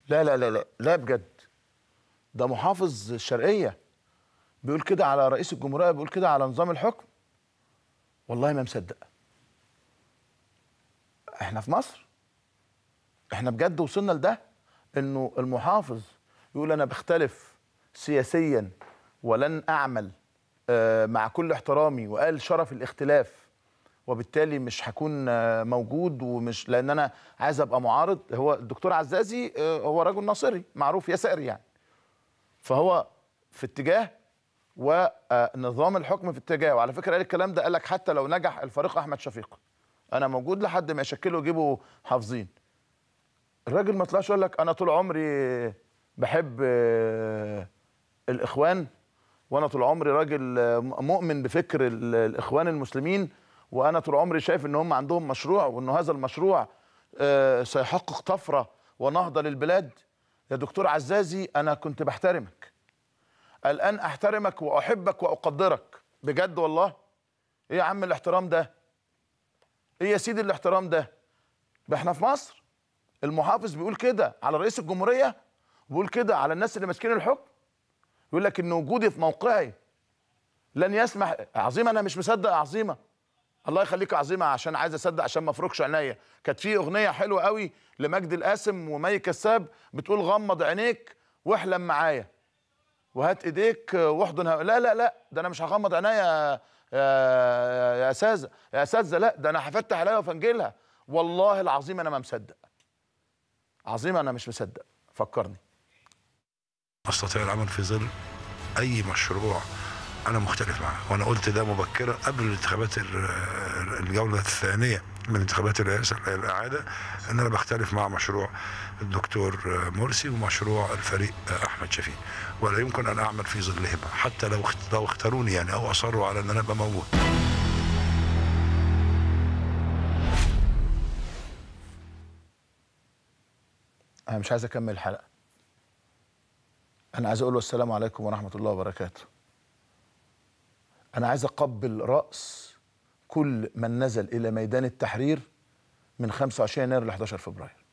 لا لا لا لا لا بجد، ده محافظ الشرقية بيقول كده على رئيس الجمهورية، بيقول كده على نظام الحكم. والله ما مصدق. احنا في مصر، احنا بجد وصلنا لده، انه المحافظ يقول انا بختلف سياسيا ولن اعمل مع كل احترامي، وقال شرف الاختلاف، وبالتالي مش هكون موجود، ومش لان انا عايز ابقى معارض. هو الدكتور عزازي هو رجل ناصري معروف يساري يعني، فهو في اتجاه ونظام الحكم في اتجاه. وعلى فكرة قال الكلام ده، قال لك حتى لو نجح الفريق احمد شفيق انا موجود لحد ما يشكلوا يجيبوا حافظين. الراجل ما طلعش يقول لك انا طول عمري بحب الاخوان، وانا طول عمري راجل مؤمن بفكر الاخوان المسلمين، وانا طول عمري شايف ان هم عندهم مشروع، وان هذا المشروع سيحقق طفرة ونهضه للبلاد. يا دكتور عزازي انا كنت بحترمك، الان احترمك واحبك واقدرك بجد والله. ايه يا عم الاحترام ده؟ ايه يا سيدي الاحترام ده؟ ده احنا في مصر، المحافظ بيقول كده على رئيس الجمهورية، بيقول كده على الناس اللي ماسكين الحكم، يقول لك ان وجودي في موقعي لن يسمح. عظيمة، انا مش مصدق يا عظيمة. الله يخليك يا عظيمة، عشان عايز اصدق، عشان ما افركش عينيا. كانت في اغنية حلوة قوي لمجدي القاسم ومي كساب بتقول غمض عينيك واحلم معايا وهات ايديك واحضن. لا لا لا، ده انا مش هغمض عينيا يا اساتذة، يا اساتذة، لا ده انا هفتح عينيا وافنجلها. والله العظيم انا ما مصدق. عظيمة انا مش مصدق. فكرني. استطيع العمل في ظل اي مشروع انا مختلف معه، وانا قلت ده مبكرا قبل الانتخابات الجولة الثانية من انتخابات الرئاسة الاعادة، ان انا بختلف مع مشروع الدكتور مرسي ومشروع الفريق احمد شفيق، ولا يمكن ان اعمل في ظلهما حتى لو اختاروني يعني او اصروا على ان انا ابقى موجود. انا مش عايز اكمل الحلقة. انا عايز اقول له السلام عليكم ورحمة الله وبركاته. أنا عايز أقبل رأس كل من نزل إلى ميدان التحرير من 25 يناير ل 11 فبراير.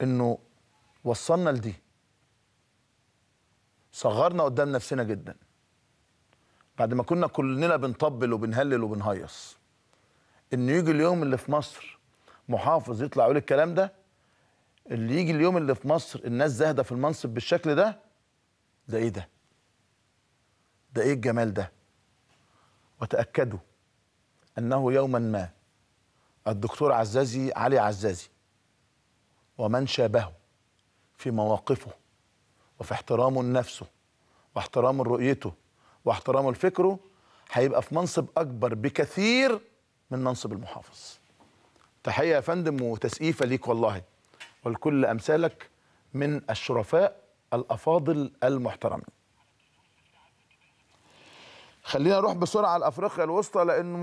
إنه وصلنا لدي، صغرنا قدام نفسنا جدا بعد ما كنا كلنا بنطبل وبنهلل وبنهيص. إنه يجي اليوم اللي في مصر محافظ يطلع يقول الكلام ده، اللي يجي اليوم اللي في مصر الناس زاهدة في المنصب بالشكل ده، ده إيه ده؟ ده ايه الجمال ده؟ وتأكدوا أنه يوما ما الدكتور عزازي علي عزازي ومن شابهه في مواقفه وفي احترامه لنفسه واحترامه لرؤيته واحترامه لفكرة هيبقى في منصب أكبر بكثير من منصب المحافظ. تحية يا فندم وتسقيفة ليك والله، ولكل أمثالك من الشرفاء الأفاضل المحترمين. خلينا نروح بسرعة لأفريقيا الوسطى لأنه